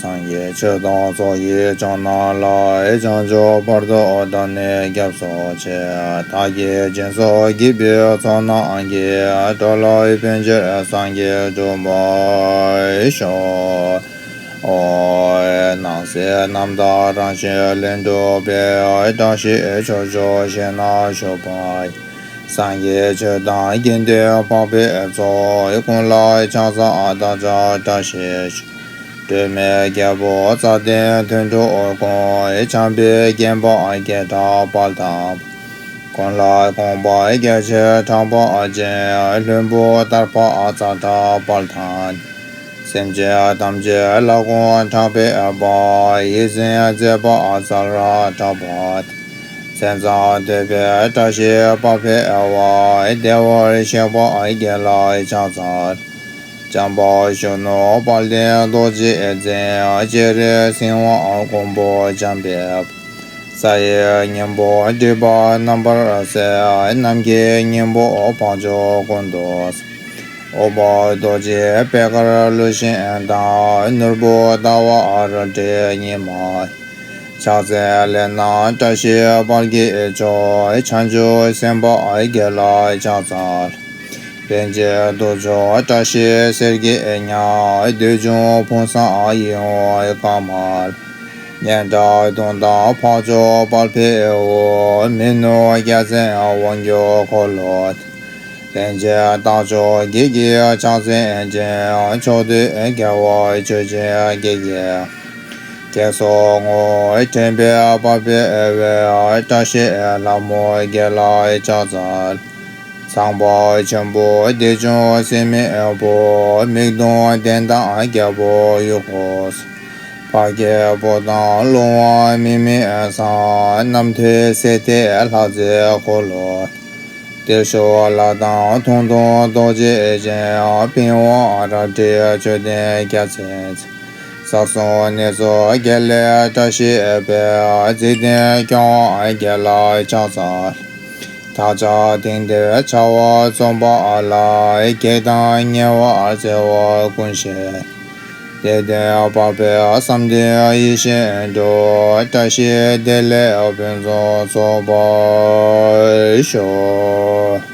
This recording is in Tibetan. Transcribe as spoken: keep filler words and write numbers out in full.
སངས་རྒྱས་ཆོས་དང་ཚོགས་ཀྱི་མཆོག་རྣམས་ལ། བྱང་ཆུབ་བར་དུ་བདག་ནི་སྐྱབས་སུ་མཆི། བདག་གིས་སྦྱིན་སོགས་བགྱིས་པའི་ཚོགས་རྣམས་ཀྱིས། འགྲོ་ལ་ཕན་ཕྱིར་སངས་རྒྱས་འགྲུབ་པར་ཤོག། ཨོ། སྣང་སྲིད་རྣམ་དག་རང་བཞིན་ལས་གྲུབ་པའི། བཀྲ་ཤིས་ཕྱོགས་བཅུར་བཞད་ནས་བཞུགས་པ། སངས་རྒྱས་ཆོས་དང་དགེ་འདུན་འཕགས་པའི་ཚོགས། ཀུན་ལ་ཕྱག་འཚལ་བདག་ཅག་བཀྲ་ཤིས་ཤོག། སྒྲོལ་མའི་རྒྱལ་པོ་རྩ་བརྟན་དོན་གྲུབ་ཀུན། བྱམས་པས་བརྒྱན་པ་བརྒྱད་ཁྲག་དཔལ་དམ། ཀུན་ལ་དགོངས་པ་རྒྱ་ཆེར་གྲགས་པ་ཅན། ལྷུན་པོ་ལྟར་འཕགས་ཙཀྲ་དཔལ་དང་། སེམས་ཅན་ཐམས་ཅད་ལ་དགོངས་དྲག་པའི་དཔལ། ཡིད་བཞིན་མཛད་པ་རྩལ་རབ་གྲགས་པ། མཚན་ཙམ་ཐོས་པས་བཀྲ་ཤིས་པ་འཕེལ་བ། བདེ་བར་གཤེགས་པ་བརྒྱད་ལ་ཕྱག་འཚལ། བྱམས་པ་གཞོན་ནུ་དཔལ་ལྡན་རྡོ་རྗེ་འཛིན། སྤྱན་རས་གཟིགས་དབང་མགོན་པོ་འཇམ་དཔལ། ས་ཡི་སྙིང་པོ་སྒྲིབ་པ་རྣམ་པར་སེལ། ནམ་མཁའི་སྙིང་པོ་འཕགས་མཆོག་ཀུན་ཏུ། ཨུཏྤལ་རྡོ་རྗེ་པད་དཀར་ལུས་ཤིང་དང་། ནོར་བུ་ཟླ་བ་རལ་གྲི་ཉི་མ། ཕྱག་འཚལ་ལས་རྣམས་བཀྲ་ཤིས་དཔལ་གྱི་མཆོག། བྱང་ཆུབ་སེམས་དཔའ་བརྒྱད་ལ་ཕྱག་འཚལ། རིན་ཆེན་གདུགས་མཆོག་བཀྲ་ཤིས་གསེར་གྱི་ཉ། བདུད་འཇོམས་ཕུན་བཟང་ཡིད་འོང་དཀར་དམར། སྙན་གྲགས་དུང་དང་འཕགས་མཆོག་དཔལ་འཕེལ་བ། མི་ནུབ་རྒྱལ་མཚན་དབང་སྒྱུར་འཁོར་ལོ། ལྷན་ཅིག་རྟགས་མཆོག་བརྒྱད་ཀྱི་ཕྱག་མཚན་ཅན། ཕྱོགས་དུས་རྒྱལ་བ་ཆོས་ཅན་བརྒྱད་ཀྱི། སྐྱེ་སོགས་ངོ་བོ་དྲན་པས་དཔའ་བར་བརྟེན། བཀྲ་ཤིས་ལྷ་མོ་བརྒྱད་ལ་ཕྱག་འཚལ། ཚངས་པ་ཆེན་པོ་བདེ་སྐྱོང་སྲེད་མེད་པོ། མིག་གདོང་ལྡན་དང་རྒྱལ་པོ་ཡུལ་འཁོར། འཕགས་སྐྱེས་པོ་དང་ཀླུ་དབང་མི་མེད་ཚང་། རྣམ་ཐོས་སྲས་དེ་ལྷ་མཛེས་འཁོར་ལོ། གཏེར་བཞུགས་ལྷ་དང་ཐུང་ཐུང་རྡོ་རྗེ་ཅན། པི་ཝང་རལ་གྲི་མཆོད་རྟེན་རྒྱལ་མཚན། ས་གསུམ་གནས་སོགས་དགེ་ལེགས་བཀྲ་ཤིས་པའི། འཇིག་རྟེན་སྐྱོང་བ་བརྒྱད་ལ་ཕྱག་འཚལ། མཐའ་ལྕགས་གཏིང་མཐའི་བྱ་བ་རྩོམ་པ་ལ། གེགས་དང་ཉེ་བར་བརྩེ་བ་ཀུན་ཞི། དད་ལྡན་དཔའ་བོས་བསམ་དོན་ཡིད་བཞིན་འགྲུབ། བཀྲ་ཤིས་བདེ་ལེགས་ཕུན་སུམ་ཚོགས་པར་ཤོག།